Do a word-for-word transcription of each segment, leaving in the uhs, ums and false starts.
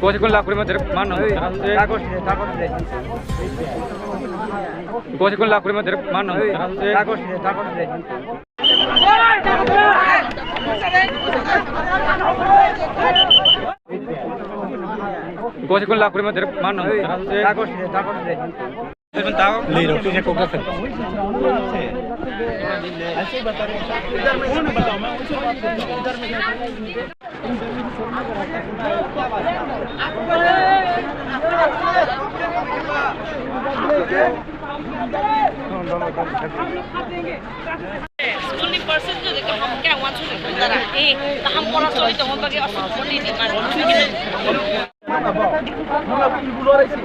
Gosi kun lakuri ma direct mano. Gosi kun lakuri ma direct mano. Gosi kun lakuri ma direct mano. Lei rok tisa kok gasa. School ni percent jodi kaham khe ang uansuk ni kung dara. Eh, kaham pora choli tongma bagwi aswk phone ni demand. Nung nabo ibu lorai si.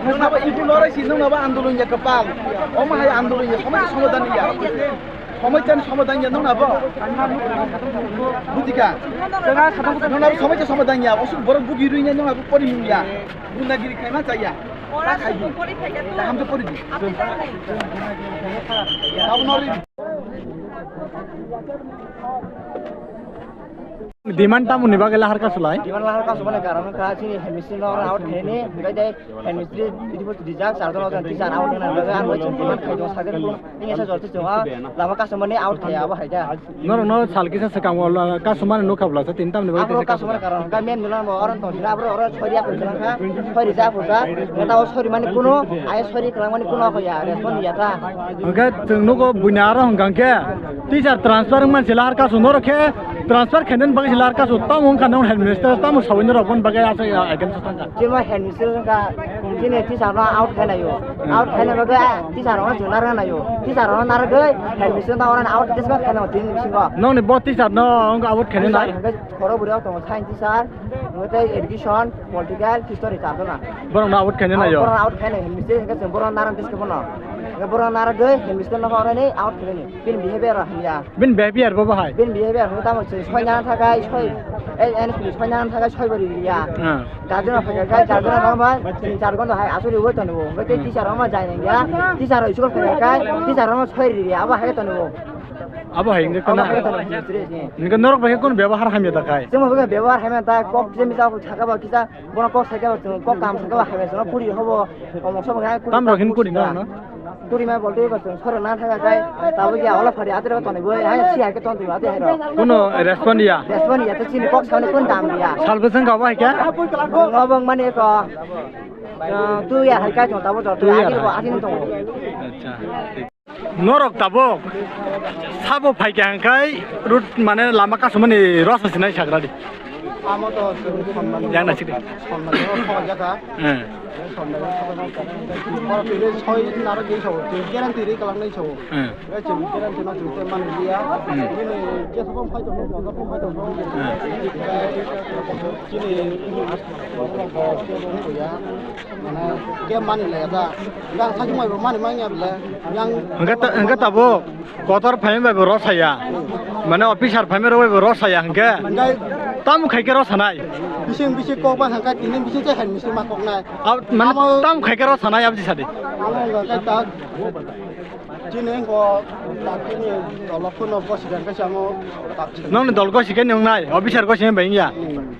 Nung nabo ibu lorai si, nung nabo andolon ya kwpal. Omo hai andolon ya, somai somadan ya. Somai chan somadan ya, nung nabo. Bujikha? Nung nabo somai chan somadan ya, osuk borok bugi rui ya, nung nabo pori mung ya. Gundagiri khaima chaya. Ora sudu pori phai da to. Kaham to pori di. Abo no ri. Demand tamo ni bagwi lahar kasu lai? Demand lahar kasu mane karon kha chini headmistress no out khaini, gai dai headmistress beautiful to deserve, sar dono jan teacher out na bagwi ang bai chini demand khai do sagar ko. Ini sa jor tu chunga lama kasu mane out khaya abo hai da. Norok no sal kisa swkang o la-, customer no khabla sa tin tam ni bagwi Abro tei customer karon hwnkha mem nila mo oron tong sila abro oro sori ya phunsa kha, sori ja phunsa, meta o sori mani kuno, ai sori kwlang mani kuno ko ya, respond ya ta. Hwnkhe chwng nugo buina aro hwnkha khe teacher transfer wngman sila har kasu norok khe transfer khainani bagwi sila har kasu tamo wngkha nang headmaster tamo sawini rok boni bagwi aswk against o thangkha. Chini headmistress wngkha, chini teacher no out khaina yo. Hmm. Out khaina bagwi, ah, teacher rok no chwng narwkna yo. Teacher rok no narwgwi headmistress no oro out dismiss khaina o tini bisingo. Nokni bo teacher no wngkha out khaina nai? Teacher hwnkhe khoro bwrwi o tongo science teacher, hwnkhe tei education, political, history char jona. Borok no out khaina nai yo? Borok no out khaina headmistress hwnkhe chwng borok no narwk dismiss bono. Hwnkhe borok no narwgwi headmistress no oro ni out khaina ni. Bini behavior hamya. Bini behavior bo bahai? Bini behavior hwnkhe tamo chwng soina thakai soi, eh, N S P soina thakai soi bari ya. Hmm. Guardian rok phai kha, guardian rok bai tin char ghonta hai asuri oi tongo. Hwnkhe tei teacher rok ma jai nang ya. Teacher rok school phai kha, teacher rok ma soi ri ya. Abo hai tongo. Abo hai wngkha na? Abo hai tongo, serious ni. Hwnkhe norok bai khe kunu bebohar hamya da khai? Chwng bai khe bebohar hamya da, kok je misa kok saka ba kisa, bono kok saka ba chwng kok kam saka ba hamya chwng puri hobo. Omok somok hai kuri. Tam rok hin kuri na no? Kuri ma bolte ko chwng soro na thaga kai, tabo ya ola phari atre ko toni bo, hai si hai ke ton tu ate hai ro. Kuno respond ya? Respond ya, to chini kok sani kun dam ya. Sal bwswng ka bai kya? Ngobong mane ko. Ah, tu ya hai kai to tabo to. Tu ya agir ko hai. Agir to. Acha. Norok tabuk sabo phaikha hwnkhe route mane lama kasumani rosa sinai sagradi. Amo to chwng sonnani. Yang nasik de. Sonnani o thok jakha. Eh. Sonnani o thok jakha. Borok twi soi naro di sao, twi guarantee ri kalang nai sao. Eh. Gai chwng guarantee no chwng te man liya. Hmm. Bini je sabo phai tongo, sabo phai tongo. Eh. Chini ya. Mane, game mani le da. Yang sakhe mai bo mani manya bele. Yang hwnkhe ta-, hwnkhe tabuk kotor phaimani bai bo rw saya. Mane officer phaimani rw bai bo rw saya hwnkhe. Hwnkhe tamo khaikhe rw sanai? Bising bising kok ba hwnkhe tini bising se headmistress ma kok nai. Ab-, mane amo tamo khaikhe rw sanai aboni sadi. Amo hwnkhe ta chini ko ta chini dolo phone bo sidan khe samo ta chini. Nokni dol gosi khe nung nai, officer gosi bai ya. Hmm.